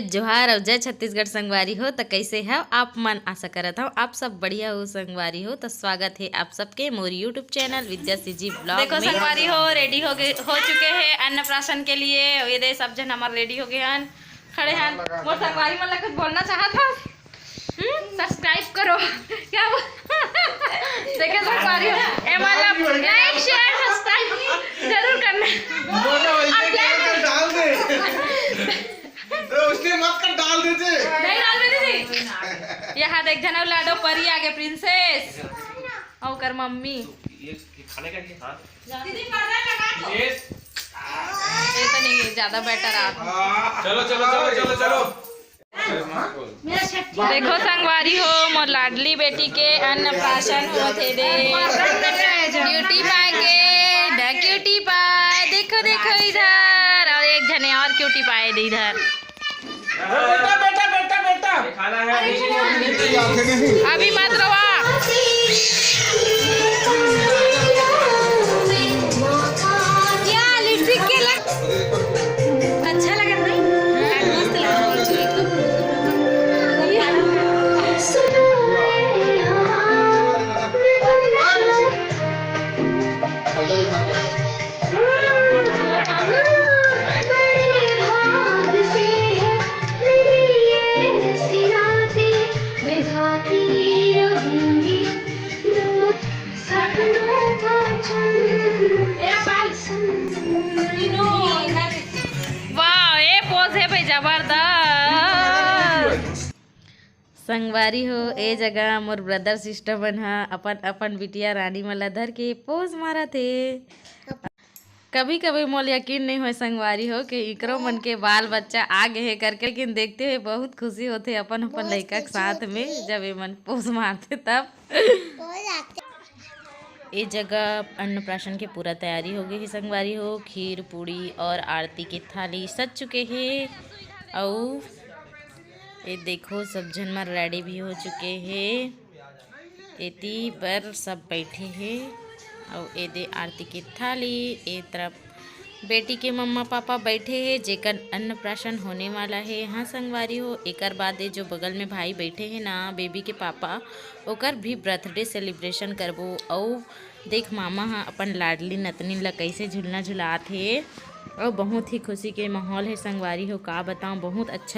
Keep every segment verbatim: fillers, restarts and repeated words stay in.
जोहार अउ जय छत्तीसगढ़ संगवारी हो। त कैसे हव आप मन? आशा करत हव आप सब बढ़िया हो संगवारी हो। त स्वागत हे आप सबके मोर YouTube चैनल विद्या सीजी ब्लॉग देखो में। संगवारी हो, रेडी हो गए, हो चुके हैं अन्नप्राशन के लिए। ये दे सब झन हमार रेडी हो गए हन, खड़े हन। मोर संगवारी मन ला कुछ बोलना चाहत हव? हम्म, सब्सक्राइब करो। क्या बोल? देखे संगवारी हो, ए मतलब लाइक शेयर सब्सक्राइब जरूर करना। बोलो, इसे अब क्या क्या कर डाल दे। तो उसने मत कर डाल देते। नहीं डाल देते थे। यहाँ देख झन अउ लाडो परी आगे प्रिंसेस। अउ कर मम्मी। ये खाने का ये हाथ। दीदी पर्दा लगा दो। ये तो नहीं ज्यादा बेटर आप। चलो चलो चलो चलो चलो। देखो संगवारी हो, मोर लाडली बेटी के अन्नप्राशन होत हे दे। क्यूटी पाए के, द क्यूटी पाए। देखो देखो इधर, अउ एक झने अउ क्यूटी पाए दे इधर। बेटा बेटा बेटा बेटा। खाना है। अभी मत रोवा। क्या लिपस्टिक के लग अच्छा लगा भाई। मस्त लगा। वाह, ए पोज हे भाई, जबरदस्त। संगवारी हो, ए जगह मोर ब्रदर सिस्टर मन ह अपन अपन बिटिया रानी मन ला धर के पोज मारत हे। कभी कभी मोल यकीन नहीं होय संगवारी हो कि इकरो मन के बाल बच्चा आ गए हे करके, लेकिन देखते हुए बहुत खुशी होते अपन अपन लड़का के साथ में जब ये मन पोज मारते तब। ए जगह अन्नप्राशन के पूरा तैयारी हो गई है संगवारी हो। खीर पूड़ी और आरती के थाली सज चुके हैं। अउ ये देखो, सब झन मन रेडी भी हो चुके हैं। एती बर सब बैठे हैं। अउ ए दे आरती के थाली, ए तरफ बेटी के मम्मा पापा बैठे हे, जेकर अन्नप्राशन होने वाला हे। हाँ संगवारी हो, एकर बाद ये जो बगल में भाई बैठे हे ना, बेबी के पापा, ओकर भी बर्थडे सेलिब्रेशन करबो। अउ देख, मामा ह अपन लाडली नतनी ल कैसे झुलना झुलात हे। अउ बहुत ही खुशी के माहौल हे संगवारी हो, का बताऊँ, बहुत अच्छा।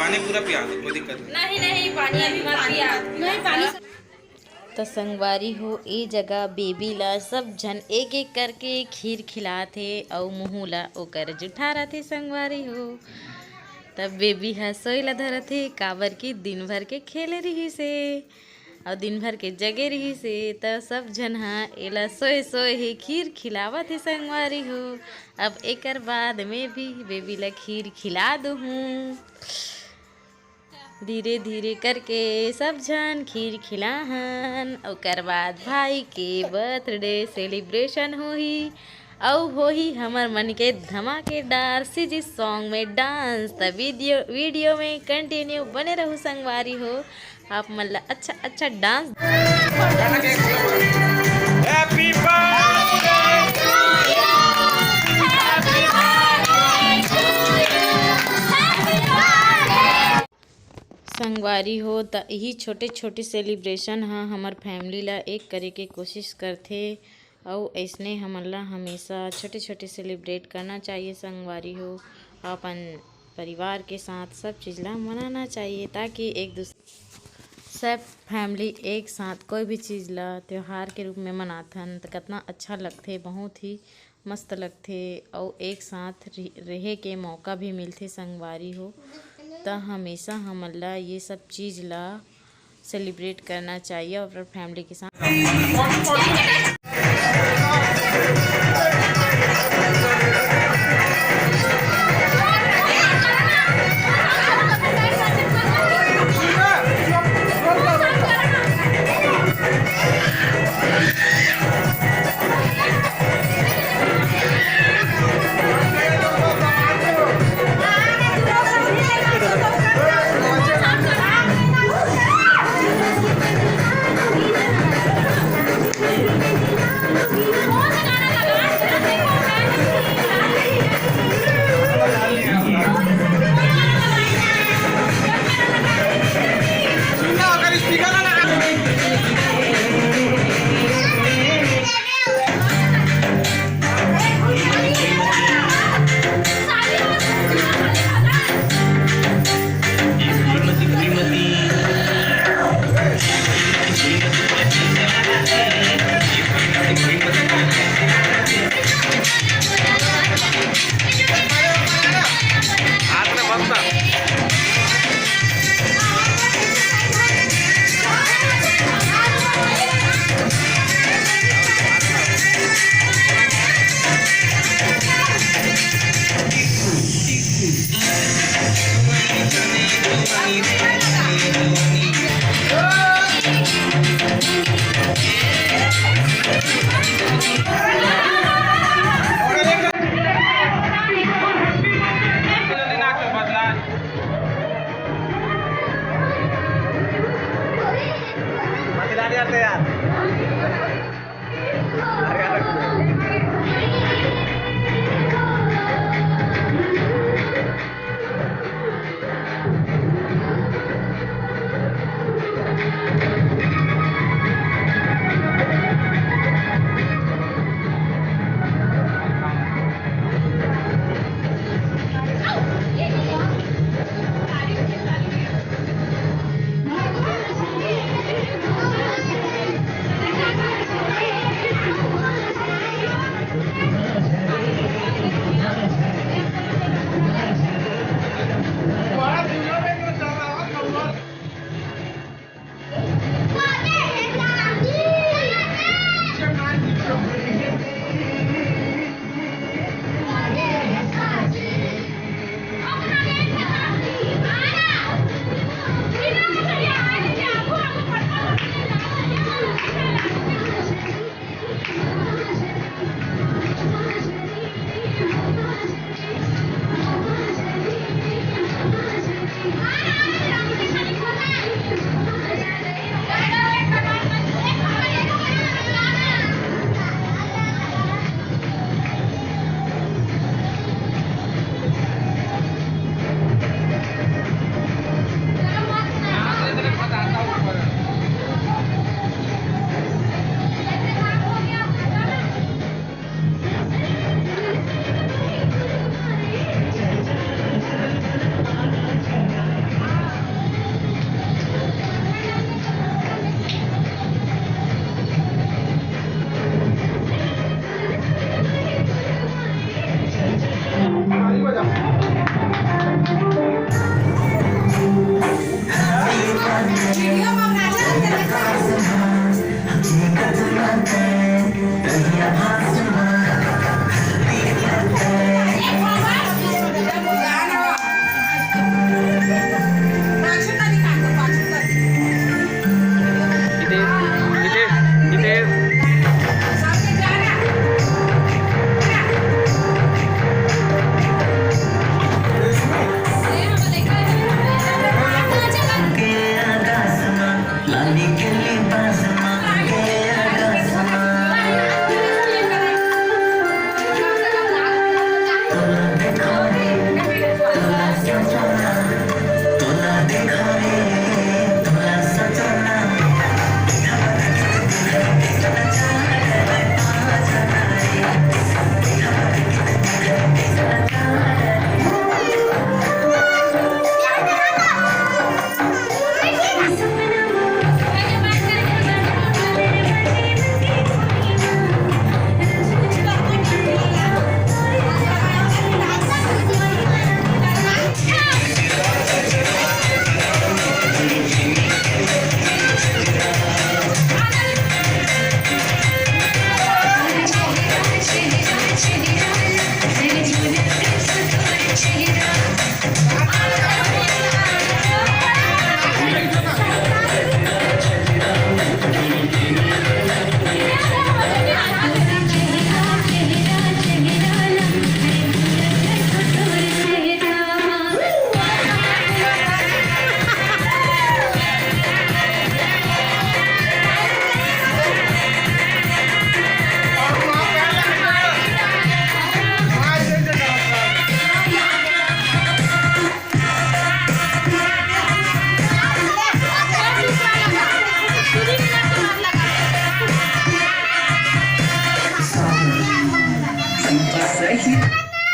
पानी पूरा पिया दो, कोई दिक्कत नहीं। नहीं, नहीं, पानी अभी मत पिया। नहीं, पानी। त संगवारी हो, ए जगह बेबी ला सब झन एक एक करके खीर खिलात हे, अउ मुहू ला ओकर जुठा रथे संगवारी हो। तब बेबी ह सोए ला धरत हे, काबर कि दिन भर के खेले रिहिस हे अउ दिन भर के जगे रिहिस हे। त सब झन ह एला सोए सोए ही खीर खिलावत हे संगवारी हो। अब एकर बाद में भी बेबी ला खीर खिला दूहूँ। धीरे धीरे करके सब झन खीर खिलाहन, ओकर बाद भाई के बर्थडे सेलिब्रेशन होही, अउ होही हमर मन के धमाकेदार सीजी सॉन्ग में डांस। त वीडियो वीडियो में कंटिन्यू बने रहू संगवारी हो, आप मन ला अच्छा अच्छा dance. Happy birthday to you। Happy birthday to you। Happy birthday। संगवारी हो, त इही छोटे-छोटे सेलिब्रेशन ह हमर फैमिली ला एक करे के कोशिश करथे, अउ अइसने हमन ला हमेशा छोटे-छोटे सेलिब्रेट करना चाहिए संगवारी हो। अपन परिवार के साथ सब चीज ला मनाना चाहिए, ताकि एक दूसरे सब फैमिली एक साथ कोई भी चीज ला त्योहार के रूप में मनाथन, त कितना अच्छा लगथे, बहुत ही मस्त लगथे, अउ एक साथ रह-, रहे के मौका भी मिलथे संगवारी हो। त हमेशा हमन ला ये सब चीज ला सेलिब्रेट करना चाहिए और फैमिली के साथ।